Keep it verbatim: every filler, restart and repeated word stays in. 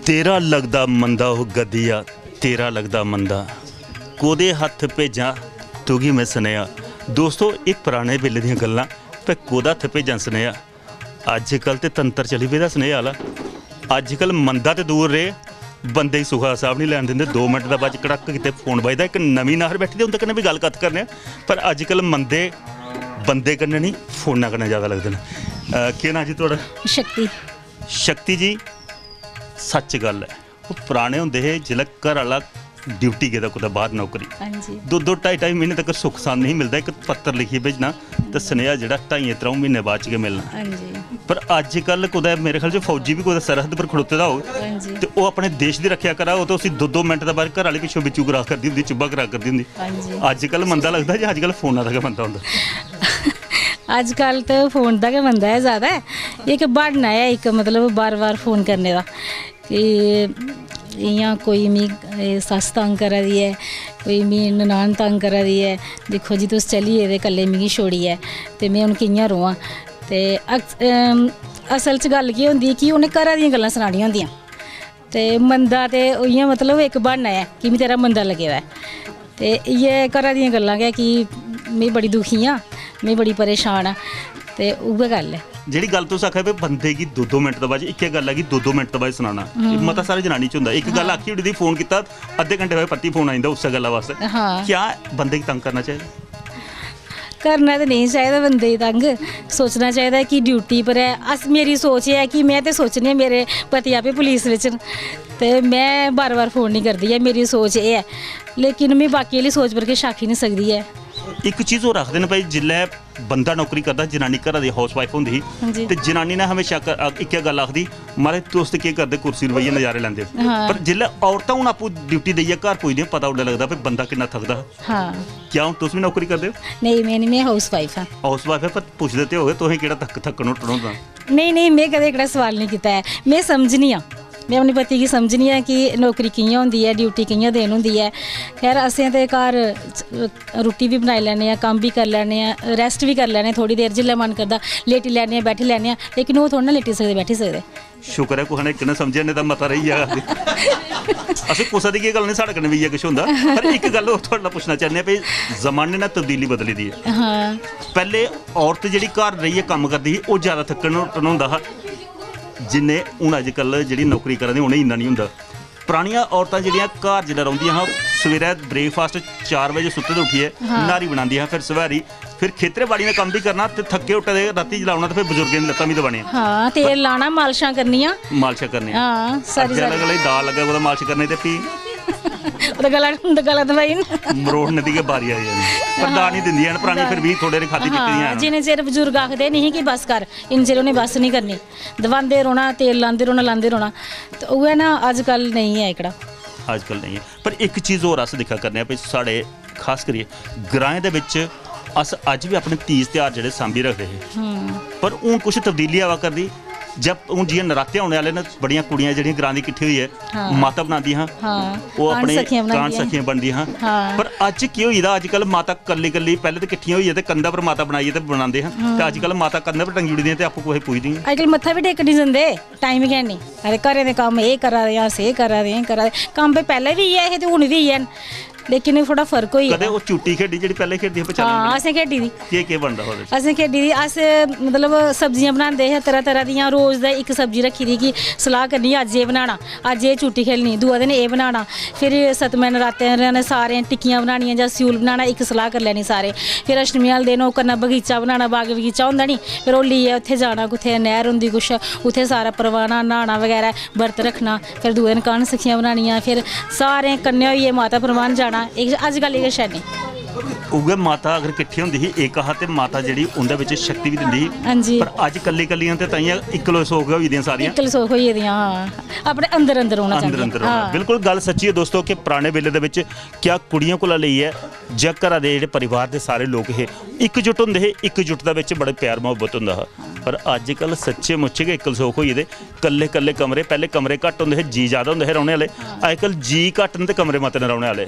तेरा लगदा मंदा ओह् गद्दिया, तेरा लगदा मंदा। कोह्दे हत्थ भेजां तुगी में सनेहा? दोस्तो, एह् पराने बेल्ले दियां गल्लां। पे कोह्दा हत्थ भेजां सनेहा? अज्जकल ते तंत्र चली पेदा सनेहा आह्ला। अज्जकल मंदा ते दूर रेह्, बंदे गी सुखा दा साह् निं लैन दिंदे। दो मिंट दा बाद च कड़क कीते फोन बजदा। इक नमीं नार बैठी दी, उं'दे कन्नै बी गल्ल कत्थ करने आं। पर अज्जकल मंदे बंदे कन्नै निं, फोना कन्नै जैदा लगदे न। अ, केह् नांऽ जी थुआढ़ा? शक्ति। शक्ति जी, सच्च गल्ल ऐ, ओह् पराने होंदे हे, जिसलै घर आह्ला ड्यूटी गेदा कुतै बाह्र नौकरी, हां जी। दो दो ढाई ढाई म्हीने तक सुख सांद नेईं मिलदा। इक पत्तर लिखियै भेजना ते सनेहा जेह्ड़ा ढाइयें त्र'ऊं म्हीने बाद च गै मिलना। हां जी। पर अज्जकल कुतै मेरे ख्याल च फौजी बी कुतै सरहद पर खड़ोते दा होग, हां जी। ते ओह् अपने देश दी रक्खेआ करा होग, ते उसी दो दो मिंट दे बाद घर आह्ली पिच्छों बिच्चू क्रास करदी होंदी, चुब्बा क्रास करदी होंदी। हां जी। अज्जकल मंदा लगदा जां अज्जकल फोना दा गै मंदा होंदा? अज्जकल ते फोन दा गै मंदा ऐ ज्यादा। इक ब्हान्ना ऐ इक, मतलब, बार बार फोन करने दा। कि इ'यां कोई मी, एह् सस्स तंग करा दी ऐ, कोई मी ननान तंग करा दी ऐ, दिक्खो जी, तुस चली गेदे कल्ले मिगी छोड़ियै, ते में हून कि'यां रोआं? ते अक्स-, अम, असल च गल्ल केह् होंदी कि उ'नें घरा दियां गल्लां सनानियां होंदियां, ते मंदा ते इ'यां, मतलब, इक ब्हान्ना ऐ कि मी तेरा मंदा लग्गे दा ऐ। ते इ'यै घरा दियां गल्लां गै कि में बड़ी दुखी आं, में बड़ी परेशान आं, ते उ'ऐ गल्ल ऐ। जेह्ड़ी गल्ल तुस आखा दे, बंदे गी दो दो मिंट दे बाद, इक्कै गल्ल ऐ कि दो दो मिंट दे बाद सनाना, एह् हम्म। मता सारे जनानी च होंदा। इक गल्ल हां। आखी ओड़ी दी, फोन कीता, अद्धे घंटे बाद परतियै फोन आई जंदा उस्सै गल्ला वास्तै। हां। क्या बंदे गी तंग करना चाहिदा? करना ते नेईं चाहिदा बंदे गी तंग, सोचना चाहिदा कि ड्यूटी पर ऐ। अस, मेरी सोच एह् ऐ कि में ते सोचनी आं, मेरे पति आपे पुलिस बिच न, ते में बार-बार फोन निं करदी ऐ, मेरी सोच एह् ऐ। लेकिन में बाकी आह्ली सोच पर किश आखी निं सकदी ऐ। इक चीज होर आखदे न भाई, जिसलै बंदा नौकरी करदा, जनानी घरा दी हाउस वाइफ होंदी ही, हां जी। ते जनानी ने हमेशा क-, अ, इक्कै गल्ल आखदी, "म्हाराज, तुस ते केह् करदे, कुर्सी पर बेहियै नजारे लैंदे ओ।" हां। पर जिसलै औरतां हून आपूं ड्यूटी देइयै घर पुजदियां, पता उसलै लगदा भाई बंदा किन्ना थकदा हा। हां। क्या हून तुस बी नौकरी करदे ओ? नेईं, में निं, में हाउस वाइफ आं। हाउस वाइफ ऐ, पर पुछदे ते होगे तुसें केह्ड़ा थक-, थक्कन हुट्टन होंदा? नेईं, नेईं, में कदें एह्कड़ा सोआल निं कीता ऐ। में समझनी आं, में अपने पति गी समझनी आं कि नौकरी कि'यां होंदी ऐ, ड्यूटी कि'यां देन होंदी ऐ। खैर, असें ते घर, अ, रुट्टी बी बनाई लैन्ने आं, कम्म बी करी लैन्ने आं, रैस्ट बी करी लैन्ने आं थोह्ड़ी देर, जिसलै मन करदा लेटी लैन्ने आं, बैठी लैन्ने आं, लेकिन ओह् थोह्ड़ा ना लेटी सकदे, बैठी सकदे। शुक्र ऐ कुसै ने इक ने समझेआ, नेईं तां मता रेही गेआ। असें कुसै दी गै गल्ल निं, साढ़े कन्नै बी इ'यै किश होंदा। पर इक गल्ल होर थुआढ़े कोला पुच्छना चाह्न्ने आं भई, जमाने ने तब्दीली बदली दी ऐ। हां। पैह्ले औरत जेह्ड़ी घर रेहियै कम्म करदी ही, ओह् जैदा थक्कन हुट्टन होंदा हा, जिन्ने हून अजकल जेह्ड़ी नौकरी करा दे, उ'नेंगी इन्ना निं होंदा। परानियां औरतां जेह्ड़ियां घर जिसलै रौंह्दियां हां, सवेरै ब्रेकफास्ट चार बजे सुत्ते दे उट्ठियै हां। न्हारी बनांदियां हां, फिर सवेरी फिर खेतरे बाड़ियें दा कम्म बी करना ते थक्के हुट्टे दे रातीं जिसलै औना ते फिर बजुर्गें दी लत्तां बी दबानियां। हां, तेल लाना, मालशां करनियां। मालशां करनियां। हां, सारी अज्जै आह्ला सारी। गल्ल एह् दाल लग्गै कुतै मालश करने ते फ्ही ओह्दा गला, ओह्दा गला दबाई ओड़ना। मरोड़ने दी गै बारी आई जानी। पर दाल निं दिंदियां हैन, परानियां फिर बी थोह्ड़े हारे खाद्धी पीती दियां हां, हैन। जिन्ने चिर बजुर्ग आखदे निं हे कि बस कर, इन्ने चिर उ'नें बस निं करनी। दबांदे रौह्ना, तेल लांदे रौह्ना, लांदे रौह्ना। ते उ'ऐ ना, अज्जकल नेईं ऐ एह्कड़ा। अज्जकल नेईं ऐ। पर इक चीज होर अस दिक्खा करने आं भई, साढ़े खास करियै ग्राएं दे बिच अस अज्ज बी अपने तीज त्यहार जेह्ड़े सांभी रखदे हे। हम्म। पर हून कुछ तब्दीली आवा करदी। जब हून जि'यां नराते औने आह्ले न, बड़ियां कुड़ियां जेह्ड़ियां ग्रां दी किट्ठी होइयै हां। माता बनांदियां हां। हां। ओह् कान अपने सखियां कान बनांदियां। सखियां बनदियां हां। हां। पर अज्ज केह् होई दा, अज्जकल माता कल्ली कल्ली, पैह्लें ते किट्ठियां होइयै ते कंधा पर माता बनाइयै ते बनांदे हां। हम्म। ते अज्जकल माता कंधा पर टंगी ओड़दियां ते आपूं कुसै पुजदी निं। अज्जकल मत्था बी टेकन निं जंदे। टाइम गै निं। अरे, घरै दे कम्म एह् करा दे, अस एह् करा दे, एह् करा दे। कम्म ते पैह्लें बी इ'यै हे ते हून बी इ'यै न, लेकिन एह् थोह्ड़ा फर्क होई गेदा। कदें ओह् चूटी खेढी जेह्ड़ी पैह्लें खेढदे हे, पचानी हां, होनी। असें खेढी दी। केह्, केह् बनदा हा ओह्दे च? असें खेढी दी, अस, मतलब, सब्जियां बनांदे हे तरह-तरह दियां, रोज दा इक सब्जी रक्खी दी कि सलाह् करनी, अज्ज एह् बनाना, अज्ज एह् चूटी खेलनी, दूआ दिन एह् बनाना। फिर सतमें नरातें दे सारें टिक्कियां बनानियां जां स्यूल बनाना, इक सलाह् करी लैनी सारें। फिर अष्टमी आह्ले दिन ओह् करना, बगीचा बनाना, बाग बगीचा होंदा नी, फिर ओह् लेइयै उत्थै जाना, कुत्थै नैह्र होंदी कुछ, उत्थै सारा परवाह्ना, न्हाना बगैरा, बर्त रक्खना, फिर दूए दिन कान सखियां बनानियां, फिर सारें कन्नै होइयै माता परवाह्न जाना। इक अज्जकल एह् किश है निं। उ'ऐ माता अगर किट्ठी होंदी ही, इक हा, ते माता जेह्ड़ी उं'दे बिच शक्ति बी दिंदी ही। हां जी। पर अज्ज कल्ली कल्लियां ते ताइयां इक्कलो सौ गै होई दियां सारियां। इक्कलो सौ होई गेदियां, हां। अपने अंदर अंदर रौह्ना अंदर चांह्दियां। अंदर रौह्ना। हां। बिल्कुल गल्ल सच्ची ऐ दोस्तो कि पराने बेल्ले दे बिच क्या कुड़ियें कोला लेइयै जां घरा दे जेह्ड़े परिवार दे सारे लोक हे, इकजुट होंदे हे, इकजुटता बिच बड़ा प्यार मुहब्बत होंदा हा। पर अज्जकल सच्चे मुच्चे गै इक्कल सोख होई गेदे, कल्ले कल्ले कमरे, पैह्ले कमरे घट्ट होंदे हे, जी ज्यादा होंदे हे रौह्ने आह्ले, अज्जकल जी घट्ट न ते कमरे मते न रौह्ने आह्ले।